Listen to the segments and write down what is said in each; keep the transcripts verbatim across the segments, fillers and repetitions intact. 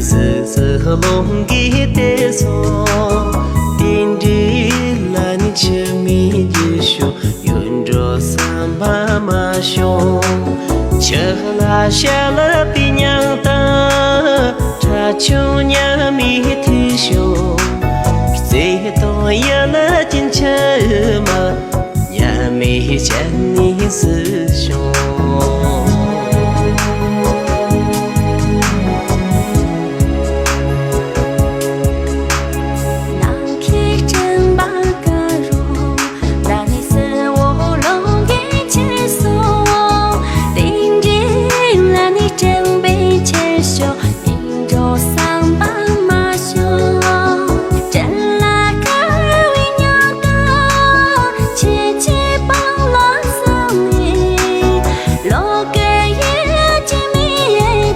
གཟི་བརྗིད་ཀློང་གི་གཏེར་སོགས། དེ་འདྲའི་ལ་ནི་ཆུད་མེད་རྒྱུ་ཤོག། ཡིད་འགྲོ་བསམ་པ་མ་ཤོང་། ཆུ་ལ་ཞལ་བབས་པའི་མྱང་འདས། ཁྲ་ཆུང་མཉམ་མེད་ཐོས་ཤོག། བརྩེ་དང་ཡིད་ཀྱི་མཆི་མ། མཉམ་མེད་སྤྱན་ནས་བསུ་ཤོག། ནམ་མཁའི་སྤྲིན་པ་དཀར་རོ། ལ་ནི་བསིལ་བའི་ཀློང་གི་འཁྱིལ་སོང་། དེ་འདྲའི་ལ་ནི་སྤྲིན་པའི་འཁྱིལ་ཤོག། འགྲོ་བསམ་པ་མ་ཤོང་། སྤྲིན་ལ་དཀར་བའི་མྱང་འདས། ཁྱེད་ཀྱི་པང་ལ་བཟུང་ནས། བློ་དཀར་ཡིད་ཀྱི་མེ་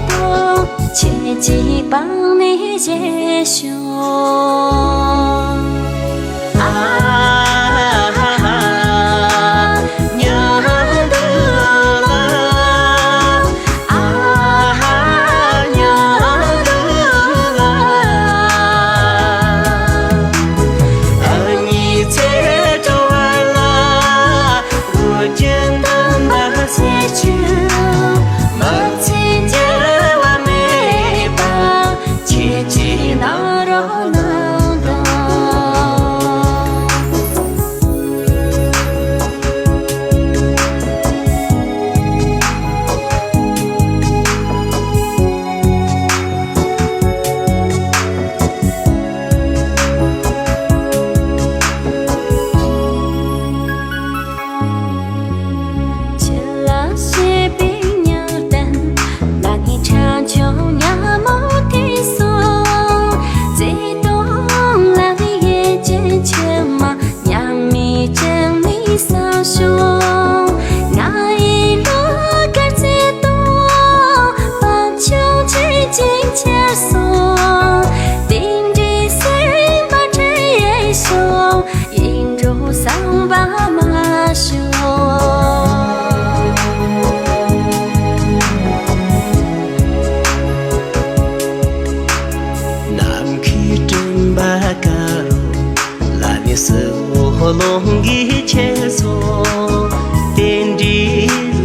ཏོག། ཁྱེད་ཀྱི་པང་ནས་བཞེས་ཤོག། ཨ་ཧ་ཧ། མྱང་འདས་ལ། ཨ་ཧ། མྱང་འདས་ལ། ཨ་ནི་ཚེ་བྲལ་བ་ལ། སྒོ་ཀུན་དམ་པར་བྱེད་ཅིང་། མི་ཚེ་འགྱུར་བ་མེད་པ། ཁྱེད་ཀྱི་ནང་རོ་ནང་དང་། ཁྱེད་ལ་བྱེད་པའི་མྱང་འདས། ལ་ནི་ཁྲ་ཆུང་མཉམ་མེད་ཐོས་སོང་། བརྩེ་དུང་ལ་ནི་ཡིད་ཀྱི་མཆི་མ། མཉམ་མེད་སྤྱན་ནས་བསུ་ཤོག། ང་ཡི་བློ་དཀར་བརྩེ་དུང་། པང་ཆུང་ཁྱེད་ཀྱིས་འཁྱེར་སོང་། དེ་འདྲའི་སེམས་པ་འཁྲུགས་ཤོག། ཡིད་འགྲོ་བསམ་པ་མ་ཤོང་། ནམ་མཁའི་སྤྲིན་པ་དཀར་རོ། ལ་ནི་བསིལ་བའི་ཀློང་གི་འཁྱིལ་སོང་། དེ་འདྲའི་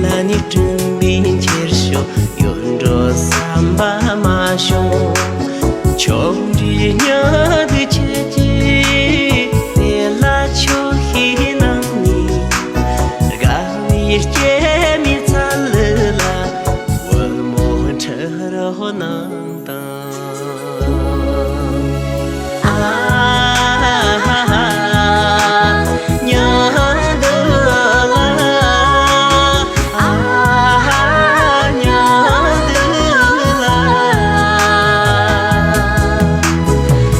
ལ་ནི་སྤྲིན་པས་འཁྱེར་ཤོག། ཡིད་འགྲོ་བསམ་པ་མ་ཤོང་། ཆོ་འཕྲུལ་མྱང་འདས་ཁྱེད་ཀྱིས། དེ་ལ་ཆོས་ཤིག་གནང་ནས། དགའ་བའི་སྐྱེད་མོས་ཚལ་ལ། བུ་མོ་ཁྲིད་རོགས་གནང་དང་། ཨ་ཧ་ཧ། མྱང་འདས་ལ། ཨ་ཧ། མྱང་འདས་ལ།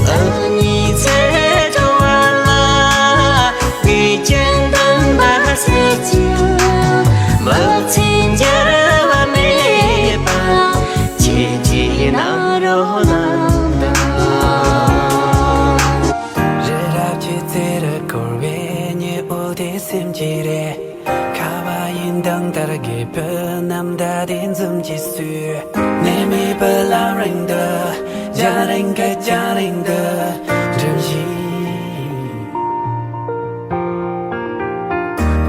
ཨ་ནི་ཚེ་བྲལ་བ་ལ། སྒོ་ཀུན་དམ་པར་བྱེད་ཅིང་། མི་ཚེ་འགྱུར་བ་མེད་པ། ཁྱེད་ཀྱི་ནང་རོ་ནང་དང་། རི་རབ་ཀྱི་རྩེ་རུ་བསྐོར་བའི་ཉི་འོད་དེ་སེམས་ཀྱི་རེད། ཁ་བ་ཡི་མདངས་ལྟར་གྱེས་པའི་ནམ་ཟླ་དེ་འཛུམ་གྱིས་བསུས། ནད་མེད་པའི་ལམ་རིམ་དུ། རྒྱང་རིང་གི་རྒྱང་རིང་དུ་འགྲིམ་བཞིན།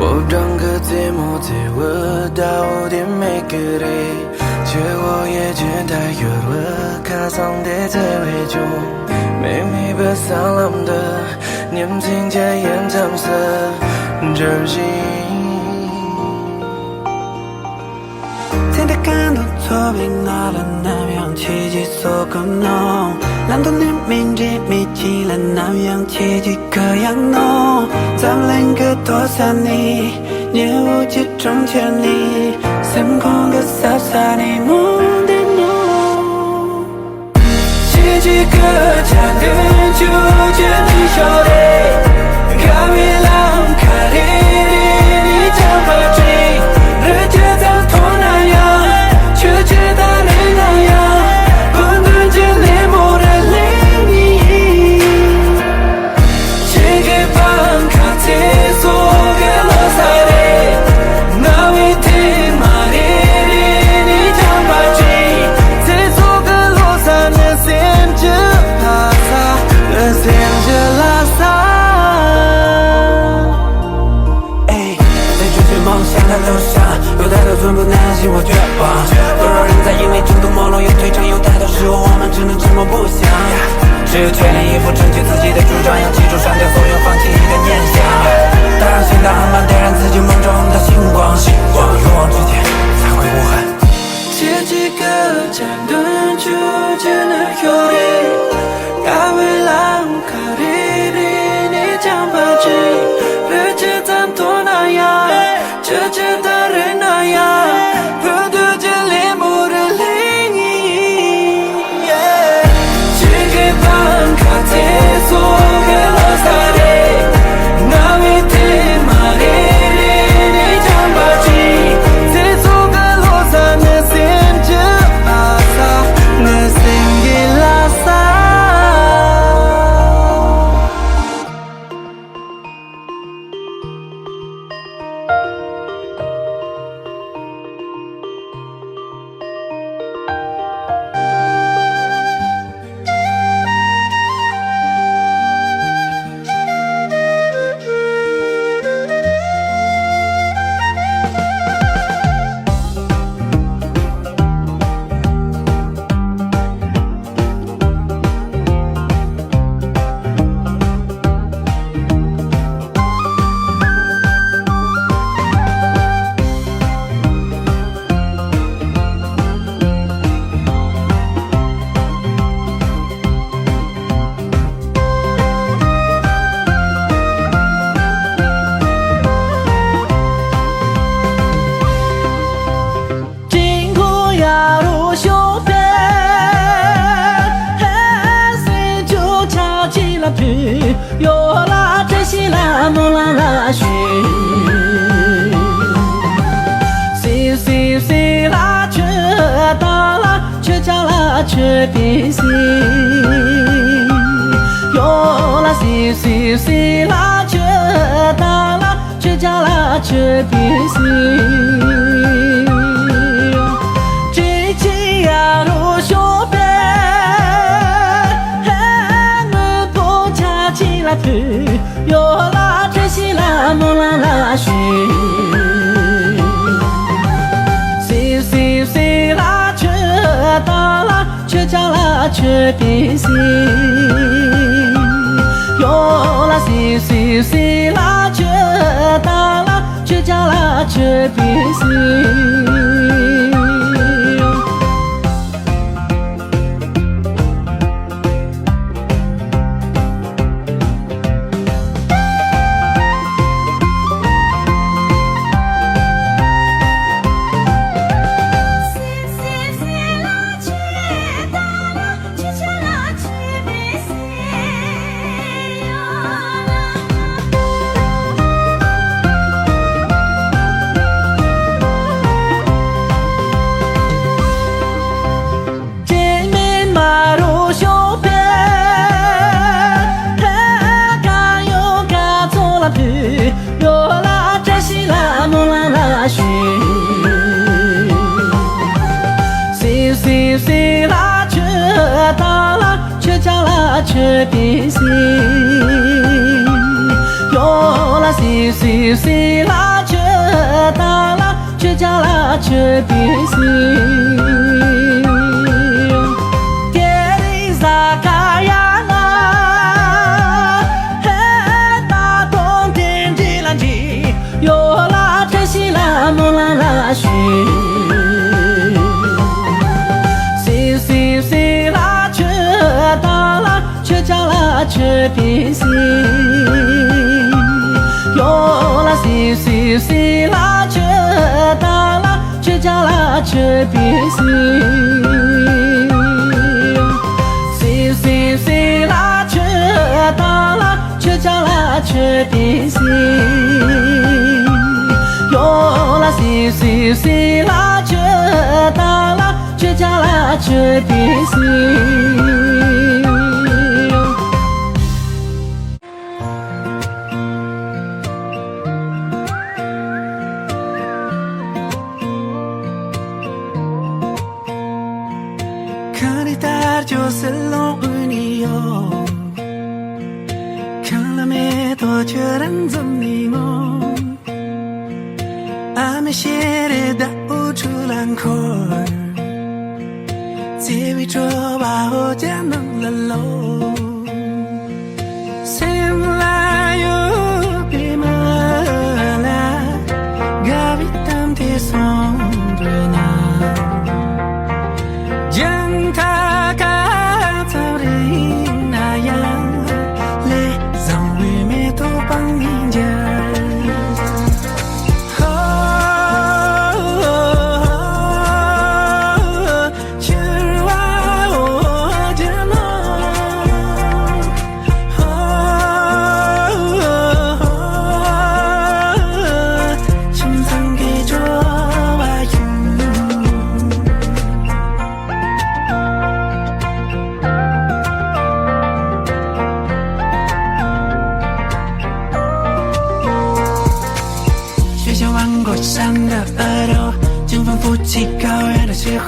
འོབས་གྲང་གི་རྩེ་མོ་བརྩེ་བའི་ཟླ་འོད་དེ་མིག་གི་རེད། ཆུ་བོ་ཡི་རྒྱུན་དུ་ཡུར་བའི་ཁ་སང་དེ་བརྩེ་བས་ཀྱང་། མེ་མེད་པའི་ས་ལམ་དུ། ཉིན་མཚན་གྱི་ཡུན་མཚམས་སུ་འགྲིམ་བཞིན། ཚེ་འདི་གང་དུ་འཚོ་བའི་ངང་ལ་ནམ་ཡང་ཁྱེད་ཀྱི་སྲོག་སྐོམ་གནང་། ལམ་དུ་ནད་མེད་འདྲེ་མེད་ཅིང་ལ་ནམ་ཡང་ཁྱེད་ཀྱི་གུ་ཡངས་གནང་། འཛམ་གླིང་གི་མཐོ་ས་ནས། ཉི་འོད་ཀྱི་གྲོང་ཁྱེར་ནས། སེམས་ཁོང་གི་ཟབ་ས་ནས་མོ་འདི་མོ། ཁྱེད་ཀྱི་སྐུ་ཚེ་འདི་ཆུ་ཆུ་ནས་ཤོར་རེ། དགའ་བའི་ལམ་ཁ་རེ་རེ་ནས་ཀྱང་བགྲོད། རི་ཁྱེད་ཙམ་མཐོ་ན་ཡང་། ཆུ་ཁྱེད་ལྟར་རིང་ན་ཡང་། སྐུ་མདུན་གྱི་ལེབ་མོ་རུ་ལེན་ནི་ཡིན། ཁྱེད་ཀྱི་པང་ཁ་ཚེ་སྲོག་གི་ལོ་གསར་རེད། རྣ་བའི་ཐེངས་མ་རེ་རེ་ནས་ཀྱང་བགྲོད། ཚེ་སྲོག་གི་ལོ་གསར་ནི་ 只有淬炼一副成就自己的主张，要记住删掉所有放弃你的念想。当然，心态很慢，点燃自己梦中的星光，星光，勇往直前，才会无憾。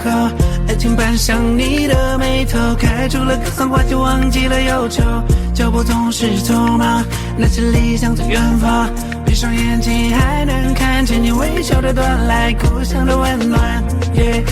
河，爱情般像你的眉头，开出了格桑花，就忘记了忧愁。脚步总是匆忙，那些理想在远方。闭上眼睛还能看见你微笑的到来，故乡的温暖。Yeah。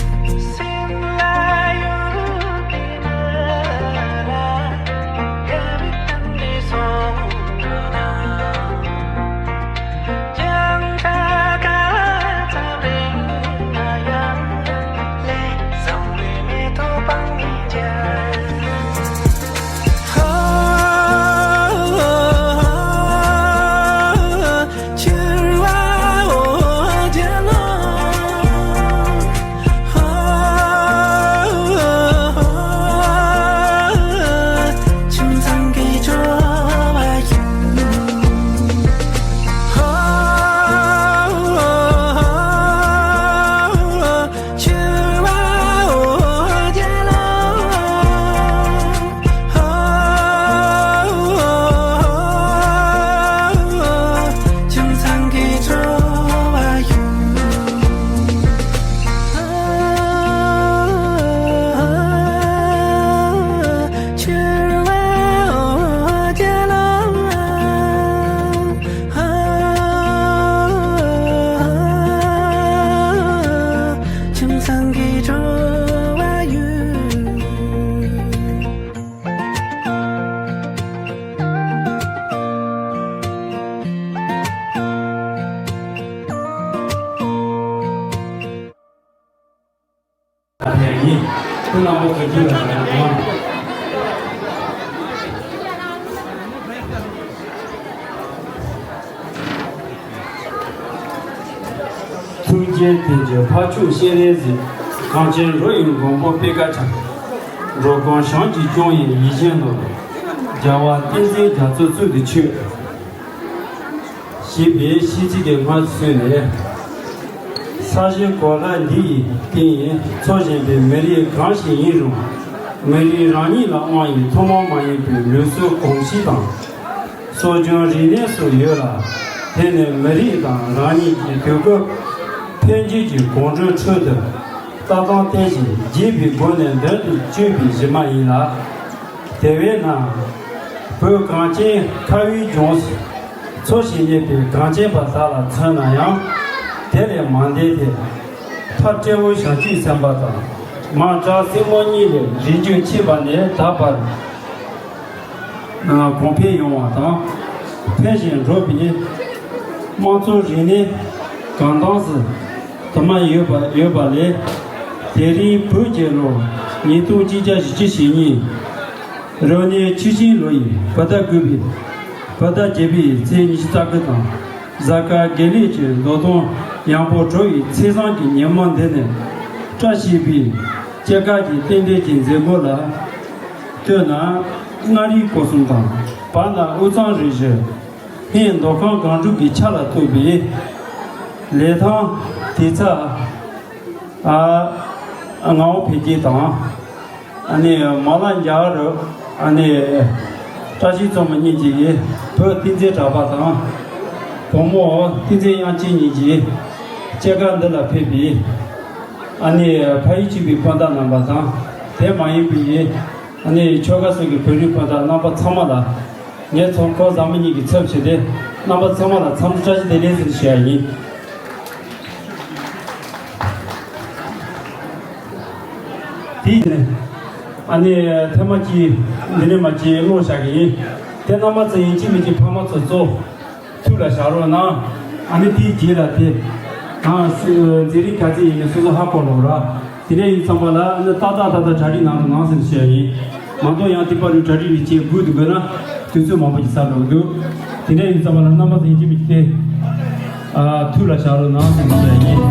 མཐུན་རྐྱེན་དེ་རྗེས་ཕ་ཕྱུག་སྤྱན་རས་གཟིགས། གངས་ཅན་རི་ཡི་མགོན་པོ་པད་དཀར་འཆང་། འགྲོ་ཀུན་བྱམས་ཀྱིས་སྐྱོང་བའི་ཡིད་བཞིན་ནོར། རྒྱལ་བ་བསྟན་འཛིན་རྒྱ་མཚོ་བཙུན་དུ་མཆོད། ཞེས་པའི་ཤིས་ཚིག་གི་སྔགས་གསོལ་ནས། ས་གཞི་གོ་ལ་འདི་ཡི་སྟེང་འཚོ་བཞིན་པའི་མི་རིགས་གང་ཞིག་ཡིན་རུང་། མི་རིགས་རང་ཉིད་ལ་དབང་བའི་ཐུན་མོང་མ་ཡིན་པའི་ལུགས་སྲོལ་གོམས་གཤིས་དང་། སྲོལ་རྒྱུན་རིག་གནས་སོགས་ཡོད་ལ། དེ་ནི་མི་རིགས་དང་རང་ཉིད་ཀྱི་དུས་སྐབས་འཕེལ་འགྱུར་གྱི་གོམ་བགྲོད་ཁྲོད་དུ་ལྟ་སྟངས་བརྟེན་ཞིང་རྒྱས་པའི་སྒོ་ནས་མདུན་དུ་བསྐྱོད་པའི་གཞི་མ་ཡིན་ལ། དེ་བས་ན། བོད་གངས་ཅན་ཁ་བའི་ལྗོངས་སུ་འཚོ་ཞིང་གནས་པའི་གངས་ཅན་པ་དག་ལ་མཚོན་ན་ཡང་དེ་ལས་མ་འདས་ཏེ། ཕ་སྤྲེའུ་བྱང་ཆུབ་སེམས་དཔའ་དང་མ་བྲག་སྲིན་མོ་གཉིས་ལས་རིགས་རྒྱུད་མཆེད་པ་ནས་ད་བར་གོང་འཕེལ་ཡོང་བ་དང་། འཕེལ་ཞིང་འགྲོ་བའི་དམངས་གཙོའི་རིག་གནས་གང་དྭངས་སུ་དུ་མ་ཡོད་པ་ཡོད་པ་ལས། དེ་རིང་བོད་རྒྱལ་ལོ་ཉིས་སྟོང་གཅིག་བརྒྱ་བཞི་བཅུ་ཞེ་གཉིས། རབ་གནས་ཆུ་བྱིན་ལོ་ཡི་བོད་ཟླ་དགུ་པའི་བོད་ཟླ་བརྒྱད་པའི་ཚེས་ཉི་ཤུ་རྩ་དགུ་དང་། གཟའ་སྐར་དགེ་ལེགས་ཀྱི་ལོ་སྟོན་ཡང་པོ་གྲོལ་བའི་ཚེས་བཟང་གི་ཉིན་མོ་འདི་ནས། བཀྲ་ཤིས་པའི་སྐྱེས་སྐར་གྱི་རྟེན་འབྲེལ་གྱི་མཛད་སྒོ་ལ་ལྟོས་ན། མངའ་རིས་སྐོར་གསུམ་དང་། བར་ན་དབུས་གཙང་རེ་བཞི། ཧིན་མདོ་ཁམས་སྒང་དྲུག་གི་ཆ་ལ་གཏོགས་པའི་ལི་ཐང་དེ་ཚ། ཨ། མངའ་འོག་འཕེལ་རྒྱས་དང་། ཨ་ནི་མ་ལ་འཇའ་རུ། ཨ་ནི་བཀྲ་ཤིས་མཚོ་མོ་གཉིས་ཀྱིས་བུ་བསྟན་འཛིན་གྲགས་པ་དང་། བུ་མོ་བསྟན་འཛིན་དབྱངས་ཅན་གཉིས་ཀྱིས་སྐྱེས་སྐར་འདི་ལ་ཕེབས་པའི། ཨ་ནི་ཕ་ཡུལ་གཅིག་པའི་སྤུན་ཟླ་རྣམ་པ་དང་། དེ་མ་ཡིན་པའི་ཨ་ནི་ཆོལ་ཁ་སོགས་ཀྱི་བོད་རིགས་སྤུན་ཟླ་རྣམ་པ་ཚང་མ་ལ། ངས་ཚོགས་འཁོར་བཟང་མོ་གཉིས་ཀྱི་ཚབ་བྱས་ཏེ་རྣམ་པ་ཚང་མ་ལ་འཚམས་འདྲི་བཀྲ་ཤིས་བདེ་ལེགས་ཟེར་ཞུ་ཡ་ཡིན། དེ་ཡིན་ནས་ཨ་ནི་ཐེངས་མ་གཅིག་འདི་ནས་མ་གཅིག་བླངས་བཞག་གི་ཡིན། དེ་རྣམ་པ་ཚོ་ཡིན་གཅིག་མིན་གཅིག་ཕ་མ་ཚོ་གཙོ་ཐུགས་ལ་བཞག་རོགས་གནང་། ཨ་ནི་དེའི་རྗེས་ལ་དེ་ཨ་མཛད་རིམ་ག་ཚད་ཡིན་ནས་སོ་སོ་ཧ་གོ་ལོག་ར། དེ་འདྲ་ཡིན་ཙམ་པ་ལ་ཨ་ནི་ཏག་ཏག་ཏག་ཏག་གྲ་སྒྲིག་གནང་རོགས་གནང་ཟེར་བཤད་ཡིན། མ་གཏོགས་ཡང་དེ་པར་གྲ་སྒྲིག་རེ་བྱེད་དགོས་འདུག་དགོས་ན་དུས་ཚོད་མང་པོ་ཞིག་ཟ་འགྲོ་གི་འདུག་དེ་འདྲ་ཡིན་ཙམ་པ་ལ་རྣམ་པ་ཚོ་ཡིན་གཅིག་མིན་གཅིག་དེ་ཨ་ཐུགས་ལ་བཞག་རོགས་གནང་ཟེར་བཤད་ཡིན།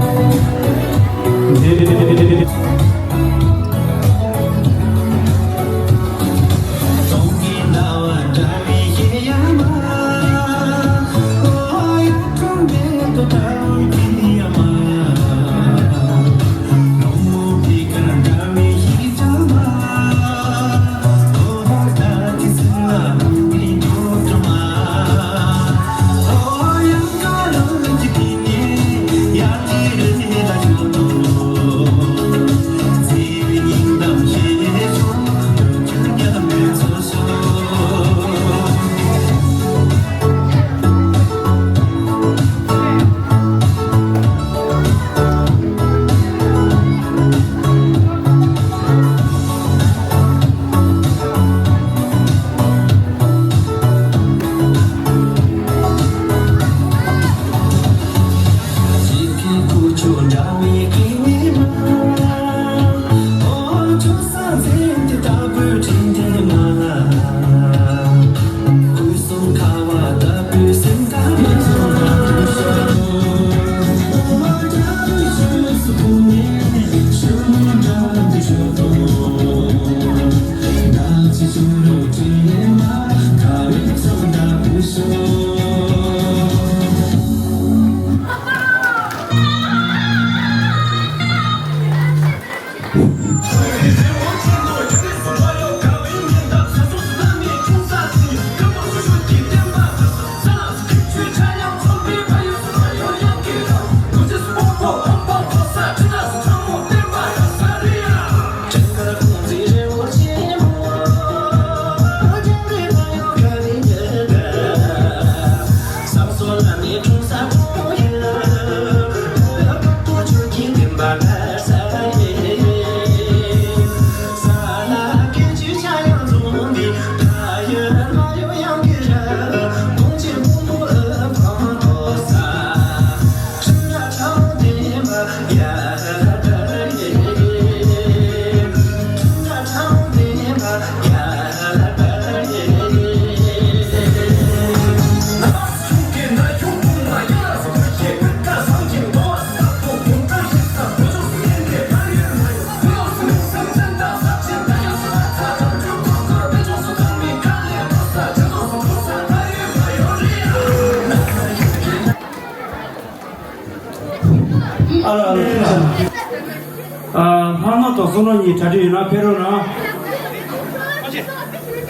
ཨ། ལྷ་ནོར་དང་བསོད་ནམས་གཉིས་གྲ་སྒྲིག་ཡོད་ན་ཕེབས་རོགས་གནང་།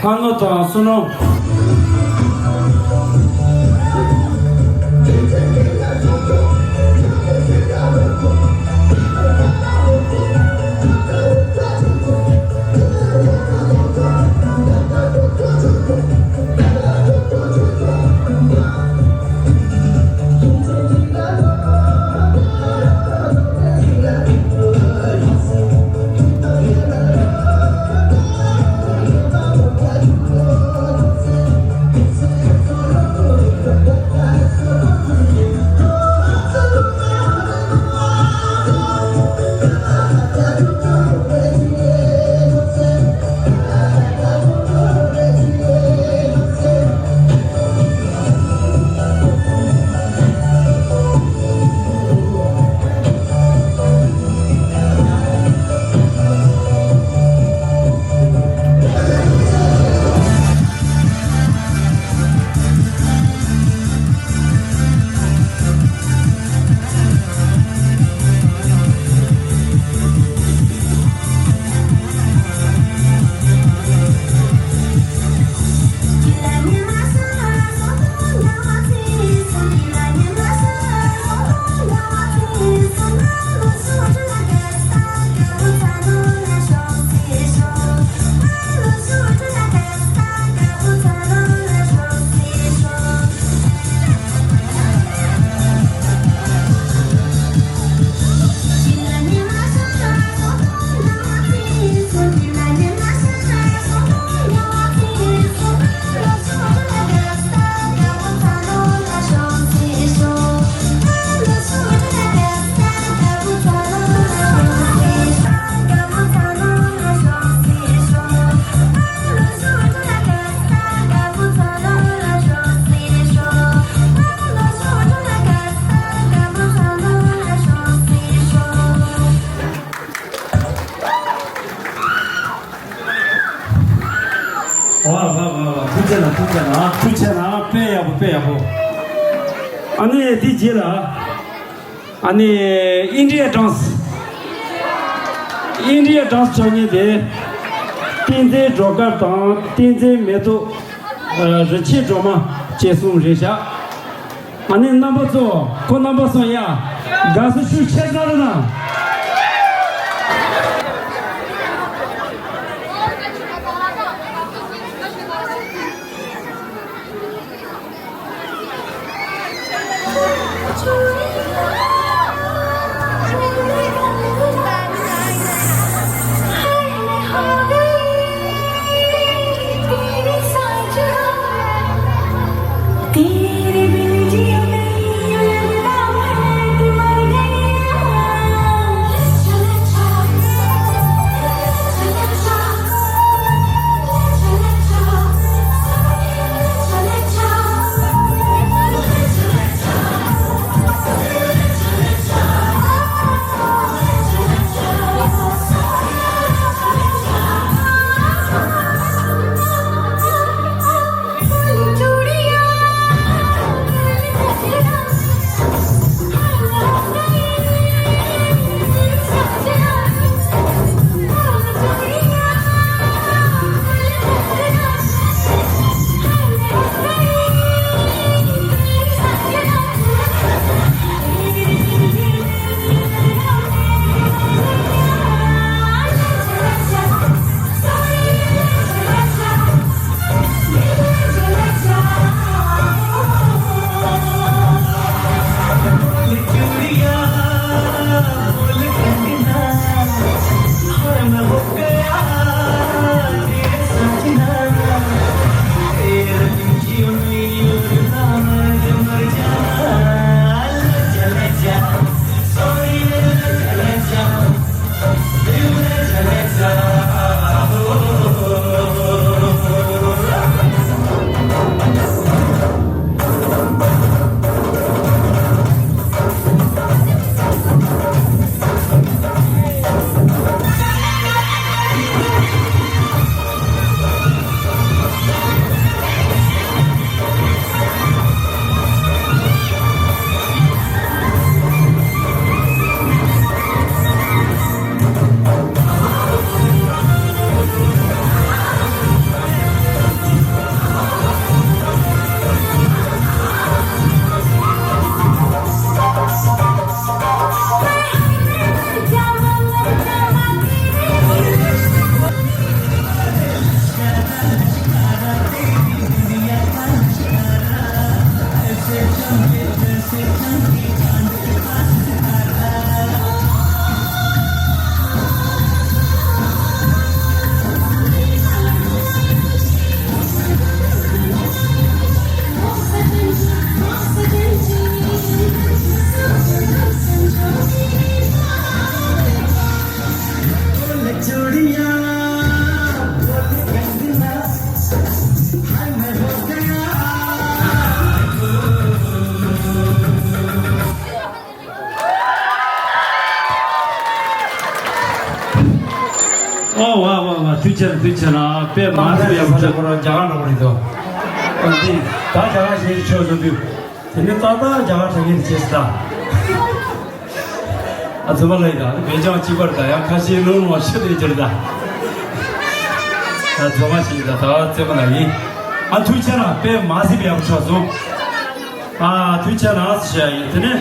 ལྷ་ནོར་དང་བསོད་ནམས། ཝ་ཝ་ཝ་ཝ། ཐུགས་རྗེ་གནང་། ཐུགས་རྗེ་གནང་། ཐུགས་རྗེ་གནང་། དཔེ་ཡག་པོ། དཔེ་ཡག་པོ། ཨ་ནི་དེའི་རྗེས་ལ། ཨ་ནི་ཨིན་ཌི་ཡ་ཌན་སི། ཨིན་ཌི་ཡ་ཌན་སི་ཆོག་མཁན་དེ། བསྟན་འཛིན་སྒྲོལ་དཀར་དང་བསྟན་འཛིན་མེ་ཏོག་ཨ། རིན་ཆེན་སྒྲོལ་མ་བཅས་གསུམ་རེད་ཤག། ཨ་ནི་རྣམ་པ་ཚོ། ཁོང་རྣམ་པ་གསུམ་ཡ། དགའ་བསུ་ཞུ་ཆེ་ས་རེད་ན། དུས་ཆེ་ན་དཔེ་མ་སྲིད་ཡག་པོ་ཆགས། ཁོ་རང་རྒྱ་གར་འགྲོ་གི་རེད་དོ། ཨ་འདི་ད་རྒྱ་གར་ཞེས་ཆོས་བཟོ་དུས་དེ་ནི་ཏག་ཏག་རྒྱ་གར་དྲན་གི་རེད་ཅེས་ད། ཨ་ཚོ་མ་ལ་ཡི་ད་བེ་ཅང་གཅིག་པར་ད་ཡང་ཁ་ཤས་ལོང་ལོང་ཤི་དེ་ཅིར་ད། ཨ་ཚོ་མ་ཞིག་ད་ད་ཚེ་མ་ལ་ཡིན། ཨ་དུས་ཆེ་ན་དཔེ་མ་སྲིད་ཡག་པོ་ཆགས་སོང་། ཨ་དུས་ཆེ་ན་ཟེར་ཡ་ཡིན། དེ་ནི་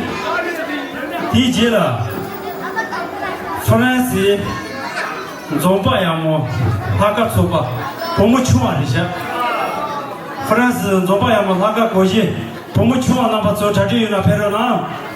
དེའི་རྗེས་ལ་ཧྥ་རན་སི་འཛོམས་པ་ཡག་མོ་ལྷག་དཀར་ཚོགས་པ་བུ་མོ་ཆུང་བ་རེད་ཤག་ཧྥ་རན་སི་འཛོམས་པ་ཡག་མོ་ལྷག་དཀར་སྒོར་གཞས་བུ་མོ་ཆུང་བ་རྣམ་པ་ཚོ་གྲ་སྒྲིག་ཡོད་ན་ཕེབས་རོགས་གནང་།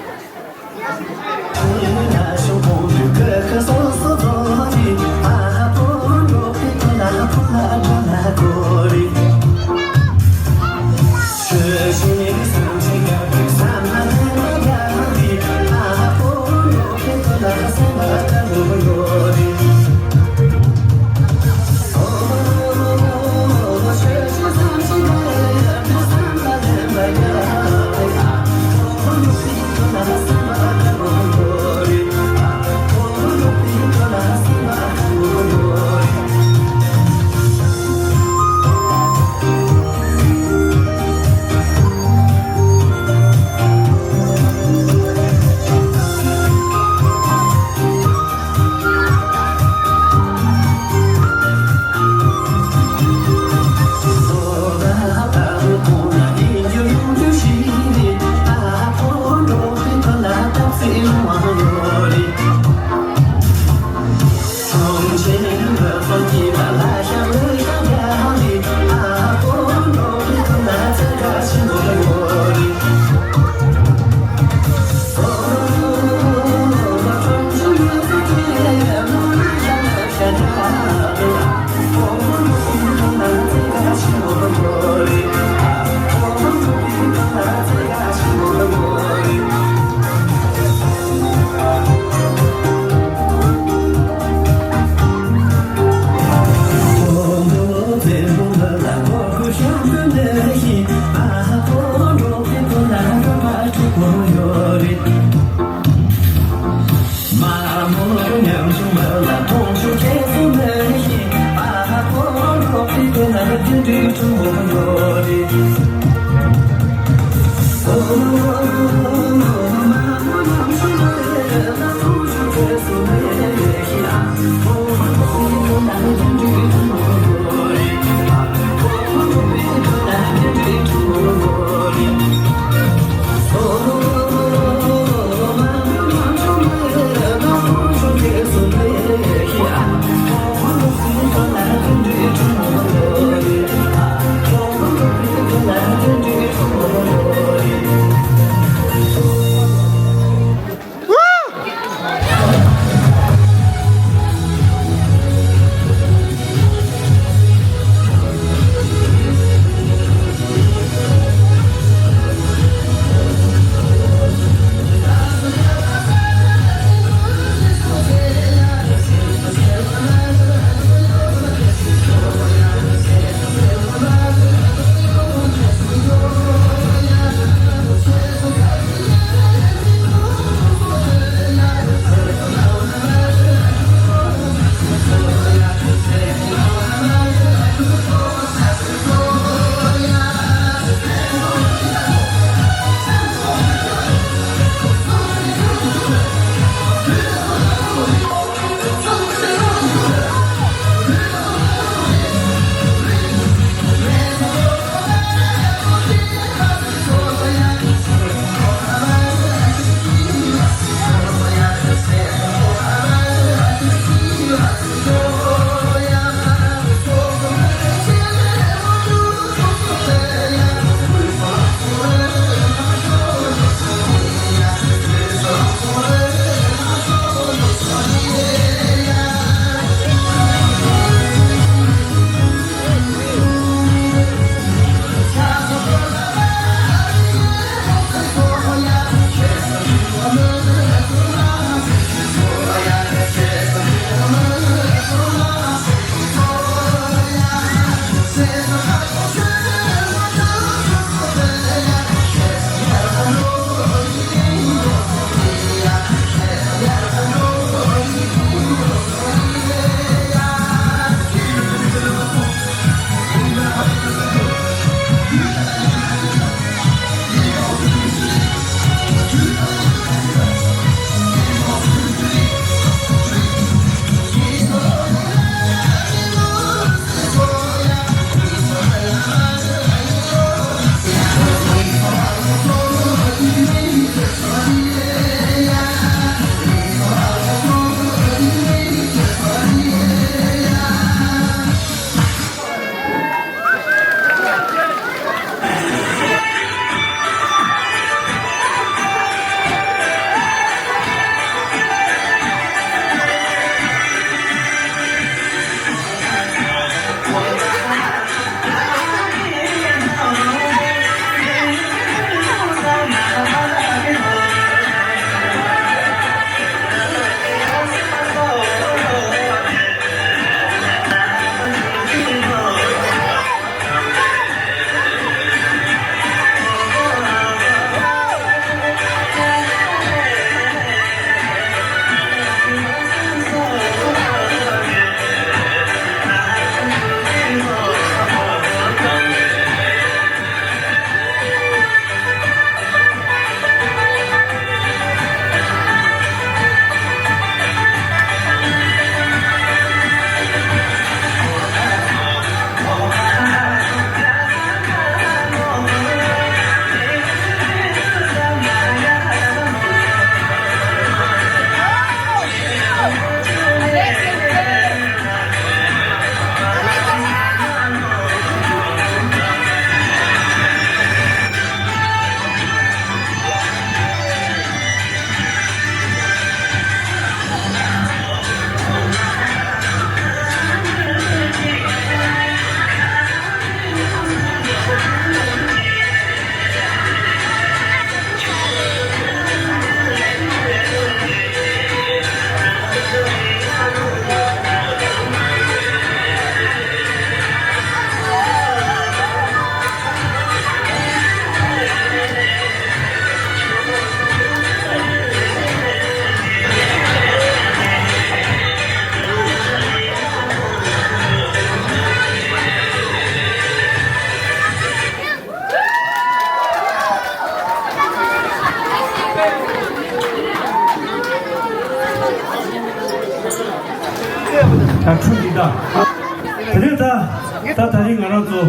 ང་རང་ཚོ་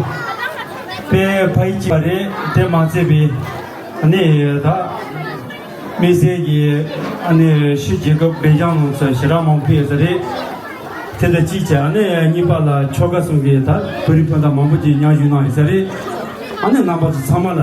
དཔེ་ཕལ་ཆེ་བ་རེད། དེ་མ་ཚད་པའི་ཨ་ནི་ད་དམིགས་བསལ་གྱི་ཨ་ནི་ཕྱི་རྒྱལ་ཁབ་སྦེལ་ཇམ་ནང་ཚོ་ཞེ་དྲག་མང་པོ་ཕེབས་ཡོད་ས་རེད། དེ་དང་གཅིག་བྱས་ཨ་ནི་གཉིས་པ་ལ་ཆོལ་ཁ་གསུམ་གྱི་ད་བོད་རིགས་སྤུན་ཟླ་མང་པོ་ཅིག་མཉམ་ཞུགས་གནང་ཡོད་ས་རེད། ཨ་ནི་རྣམ་པ་ཚོ་ཚང་མ་ལ།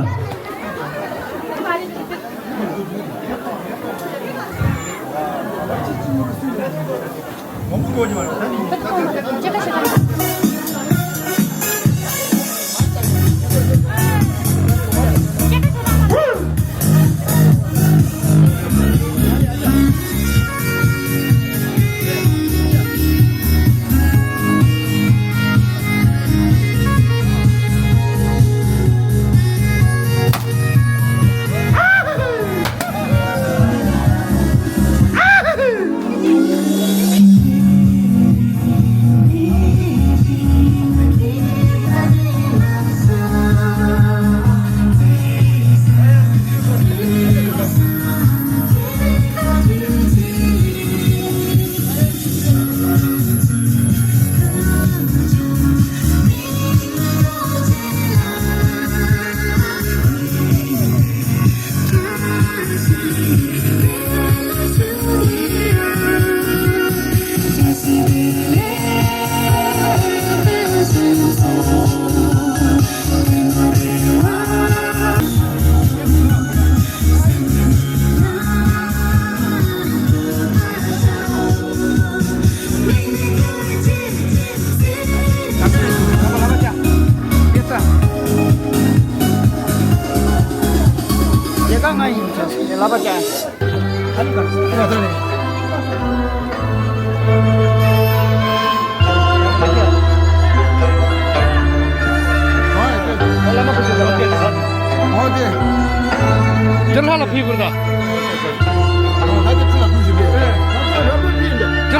དེ་ལྷ་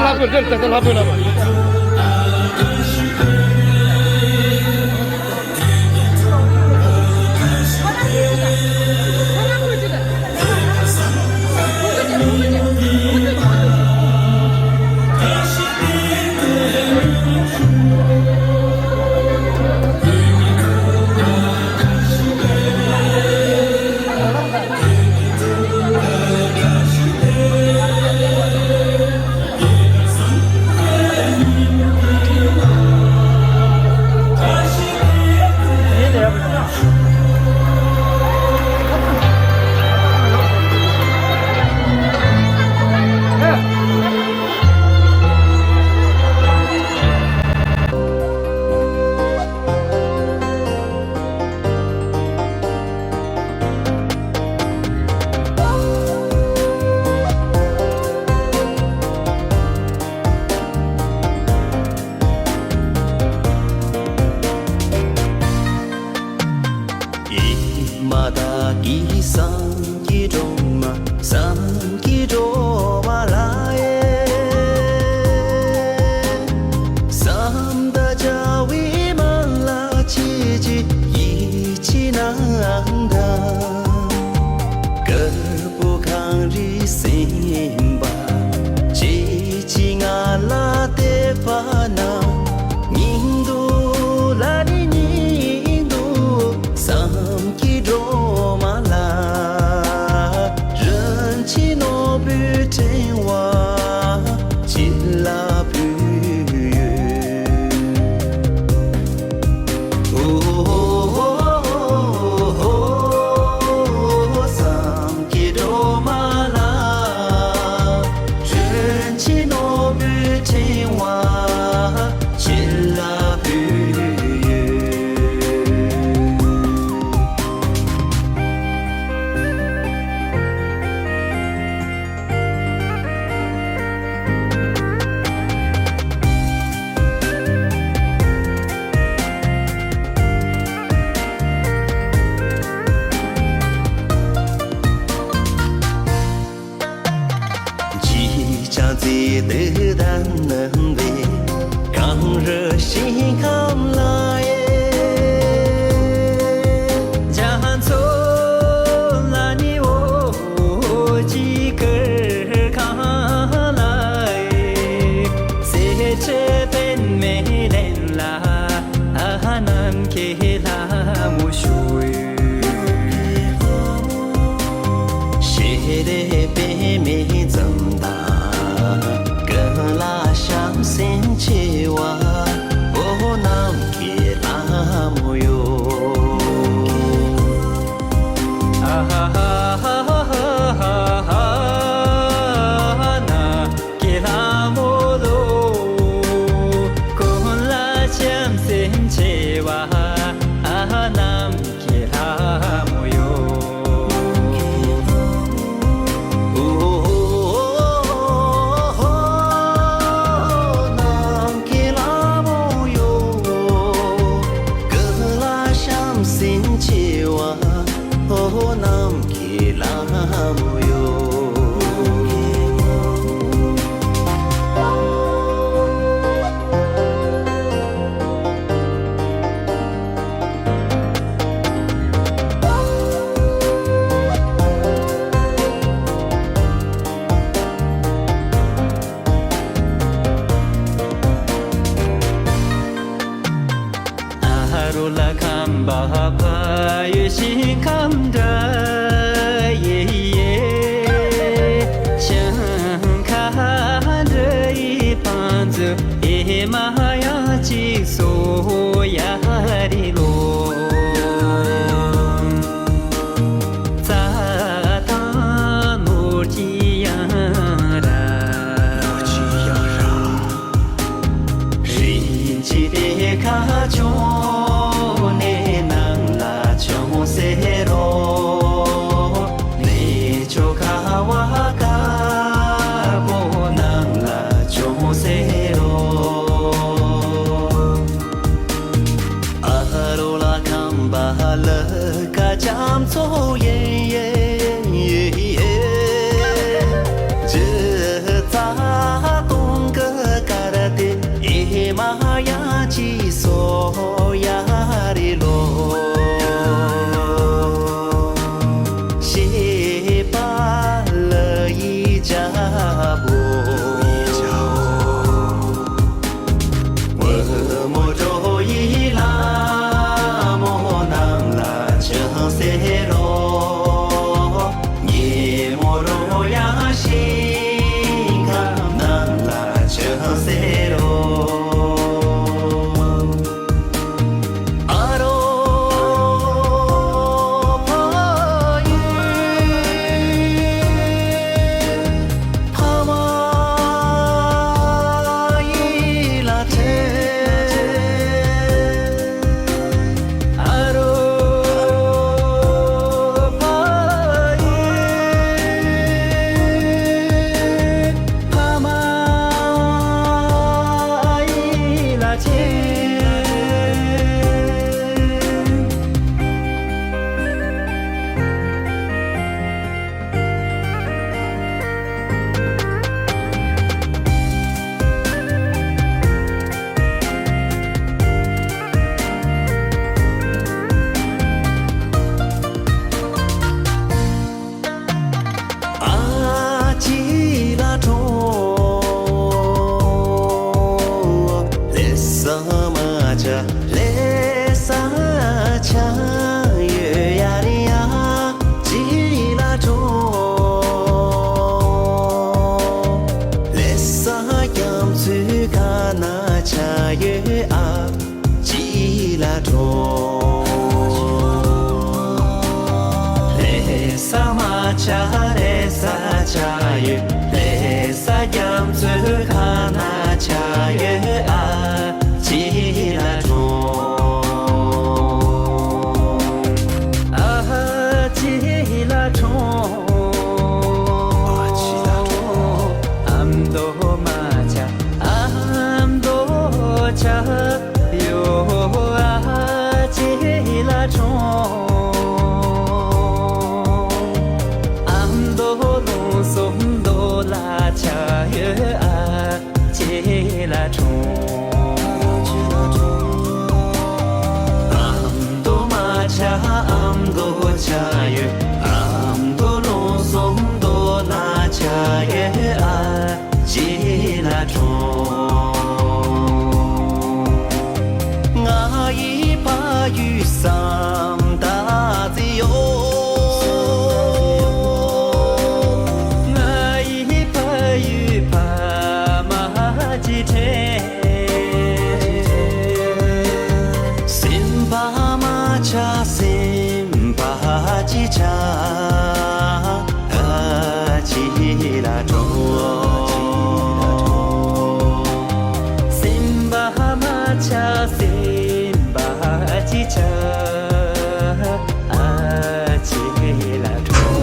ལ་ཕུལ་དགོས་ད། དེ་ལྷ་ཕུལ། དེ་ལྷ་ཕུལ། དེ་ལྷ་ཕུལ། ཨེ་མ་བདག་གི་སངས་རྒྱས་སྒྲོལ་མ། སངས་རྒྱས་སྒྲོལ་མ་ལ་ཨེ། བསམ་དང་བྱ་བའི་མ་ལ་ཆེ་ཆེ་ཡིད་ཆེས་གནང་དང་། དཀར་པོ་གངས་རི་སེམས་དཔའ་ཆེ་ཆེ་ང་ལ་དད་པ་གནང་། སྙིང་སྡུག་ལ་ནི་སྙིང་སྡུག་བསམ་གྱི་སྒྲོལ་མ་ལ། རིན་ཆེན་ནོར་བུའི་ཕྲེང་བ་བྱིན་རླབས་ཕུལ་ཡོད། ཨོ། ལྷ་མོ་ཞུ། ཤེས་རབ་པདྨའི་འཛུམ་མདངས། ཀུན་ལ་བྱམས་སེམས་ཆེ་བ། འོ་ནམ་མཁའི་ལྷ་མོ་ཡོད། ཨ་ཧ་ཧ་ཧ་ཧ་ཧ། ནམ་མཁའི་ལྷ་མོ་ལོ། ཀུན་ལ་བྱམས་སེམས་ཆེ་བ། ཨ་ནམ་མཁའི་ལྷ་མོ་ཡོད། ནམ་མཁའི་ལྷ་མོ་ཡོད། ཀུན་ལ་བྱམས་སེམས་ཆེ་བ། ཨོ་ནམ་མཁའི་ལྷ་མོ་ཡོད། ཨ་རོ་ལ་ཁམས་པ་ཕ་ཡུལ་ཞིང་ཁམས་འདྲ་ཡེ་ཡེ། ཞིང་ཁ་འདྲ་ཡི་པང་ཚུ་ཨེ་མ་ཡང་ཅིག་སོ་ཡ་རི་ལོ། རྩྭ་དང་ནོར་གྱི་ཡང་ར། རིན་ཆེན་གཏེར་ཁ་བྱུང་ནས་ནང་ལ་བྱུང་ཟེར་རོ། གནས་མཆོག་ཁ་བ་དཀར་པོ་ནང་ལ་བྱུང་ཟེར་རོ། ཨ་རོ་ལ་ཁམས་པ་ལ་ཀ་ཅམ་ཚོ་ཡེ་ཡེ་ཡེ་ཡེ། ཇི་ཙ་དུང་གི་ཀ་ར་ཏེ་ཨེ་མ་ཡང་ཅིག་སོ་ཡ་རི་ལོ། ཤེས་པ་ལ་ཡི་ཇ་བོ། བུ་མོ་གྲོ་ཡི་ལྷ་མོ་ནང་ལ་བྱོན་ཟེར་རོ། ཉིན་མོ་རོ་ཡང་ཤིང་ཁམས་ནང་ལ་བྱོན་ཟེར་རོ། ཨ་རོ་ཕ་ཡུལ་ཕ་མ་ཡིད་ལ་དྲན། ཨ་རོ་ཕ་ཡུལ་ཕ་མ་ཡིད་ལ་དྲན། ཨ་ཅེ་ལ་ཁྲོ། ལེ་ས་མ་ཆ་ལེ་ས་ཆ་ཡོད་ཡ་རི་ཨ་ཅེ་ལ་ཁྲོ། ལེ་ས་རྒྱ་མཚོའི་ཁ་ན་ཆ་ཡོད་ཨ། ཅི་ལ་ཁྲོ། ལེ་ས་མ་ཆ་ལེ་ས་ཆ་ཡོད། ལེ་ས་རྒྱ་མཚོའི་ཁ་ན་ཆ་ཡོད་ཨ། ཅི་ལ་ཁྲོ། ཨ་ཅི་ལ་ཁྲོ། ཨ་མདོ་མ་ཆ་ཨ་མདོ་ཆ་ཡོད་ཨ་ཅི་ལ་ཁྲོ། ཨ་མདོ་ལུང་སོ་མདོ་ལ་ཆ་ཡོད་ཨ་ཅི་ལ་ཁྲོ། ཨ་མདོ་མ་ཆ་ཨ་མདོ་ཆ་ཡོད། ཨ་མདོ་ལུང་སོ་མདོ་ལ་ཆ་ཡོད་ཨ་ཅི་ལ་ཁྲོ། ང་ཡི་ཕ་ཡུལ་ པདྨ་འཆང་སེམས་དཔའ་ཅི་ཆ་ཨ་ཅི་ལ་ཁྲོ། སེམས་དཔའ་མ་ཆ་སེམས་དཔའ་ཅི་ཆ་ཨ་ཅི་ལ་ཁྲོ།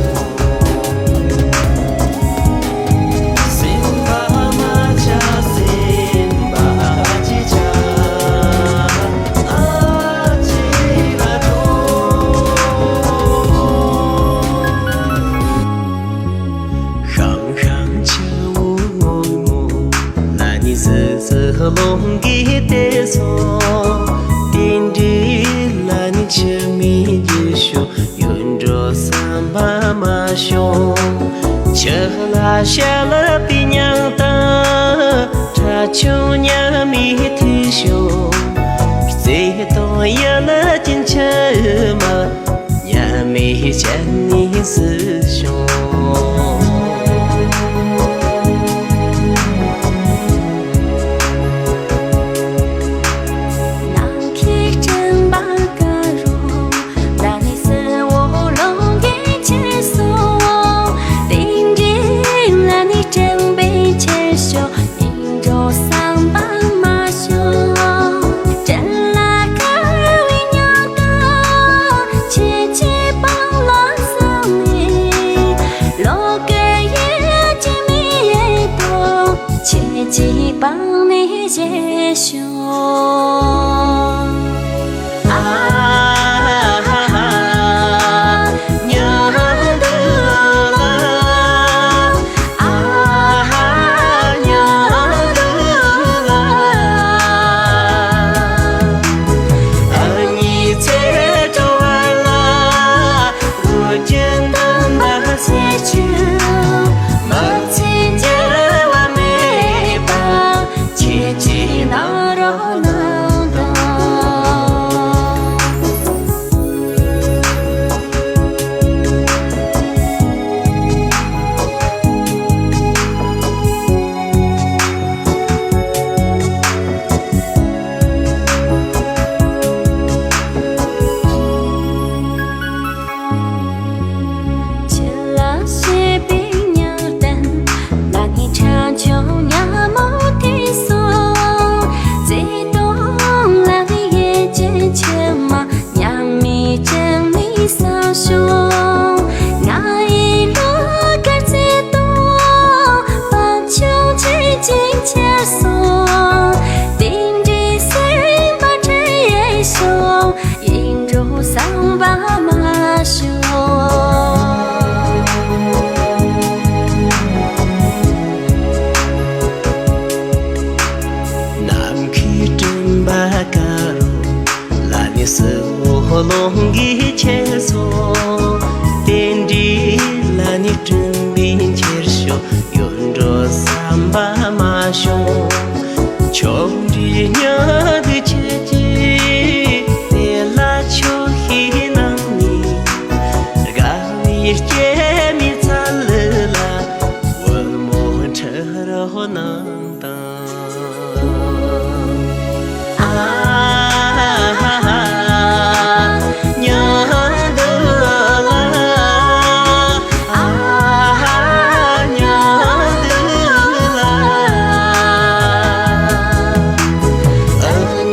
སེམས་དཔའ་མ་ཆ་སེམས་དཔའ་ཅི་ཆ་ཨ་ཅི་ལ་ཁྲོ། ཤང་ཤང་ཆུ་བོ་སྔོན་མོ་ལ་ནི་སི་སི་རླུང་གིས་བདས་སོང་། དེ་འདྲའི་ལ་ནི་ཆུ་མིག་རྒྱུ་ཤོག་ཡུལ་འགྲོ་བསམ་པ་མ་བྱུང་། ཆུ་ལ་ཞལ་པའི་མྱང་དང་ཁྲ་ཆུང་ཉ་མི་ཐུག་ཤོག་རྩེ་དང་ཡུལ་ཅན་ཆུ་མ། ཉ་མི་ཅན་ནི་སི་ཤོང་། ནམ་མཁའི་སྤྲིན་པ་དཀར་རོ། ད་ནི་སི་འོ་ལོང་གི་ཆེ་སོ། དེ་འདྲའི་ལ་ནི་སྤྲིན་པའི་ཆེ་ཤོ། ཡིད་འགྲོ་བསམ་པ་མ་བྱུང་། སྤྲིན་ལ་དཀར་བའི་ཉ་དང་། ཁྱེད་ཀྱི་པང་ལ་བསམ་ནས། ལོ་དཀར་ཡིད་ཀྱི་མི་ཡི་དོ། ཁྱེད་ཀྱི་པང་ནས་བཞེས་ཤོག་ཨ་ཧ་ཧ། ཉ་འདུག་ལ། ཨ་ཧ་ཉ་འདུག་ལ། ཨ་ཉི་ཚེ་སྤྲོ་བ་ལ། གོ་ཅན་དམ་པ་ཚེ་ཆུ། མ་ཚེ་འགྱུར་བ་མེད་པ། ཁྱེད་ཀྱི་ནང་རོ་ནང་དང་། ཁྱེད་ལ་བྱེད་པའི་ཉ་སྟན། ལ་ནི་ཁྲ་ཆུང་ཉ་མོ་དེ་སོང་། བརྩེ་དུང་ལ་ནི་ཡེ་ཅན་ཆེ་མ། ཉ་མི་ཅན་ནི་ས་ཤོང་། ང་ཡི་ལོ་དཀར་བརྩེ་དུང་། བབ་ཆུང་ཆེ་ཅིང་ཆེར་སོང་། དེ་འདྲའི་སེམས་པ་ཁྲེལ་ཡེ་ཤོག་ཡིད་འགྲོ་བསམ་པ་མ་བྱུང་། ནམ་མཁའི་སྤྲིན་པ་དཀར་རོ། ལ་ནི་སི་འོ་ལོང་གི་ཆེ་སོ། དེ་འདྲའི་ལ་ནི་སྤྲིན་པའི་འཁྱེར་ཤོག་ཡུལ་འགྲོ་བསམ་པ་མ་བྱུང་། ཆོ་འཕྲུལ་ཉ་དུ་ཆེ་ཆེ། དེ་ལ་ཆོ་ཤེས་ནང་ནི། དགའ་བའི་སྐྱེད་མོས་ཚལ་ལ། བུ་མོ་ཁྲི་རོ་ནང་དང་། ཨ་ཧ་ཧ། ཉ་འདུག་ལ། ཨ་ཧ། ཉ་འདུག་ལ། ཨ་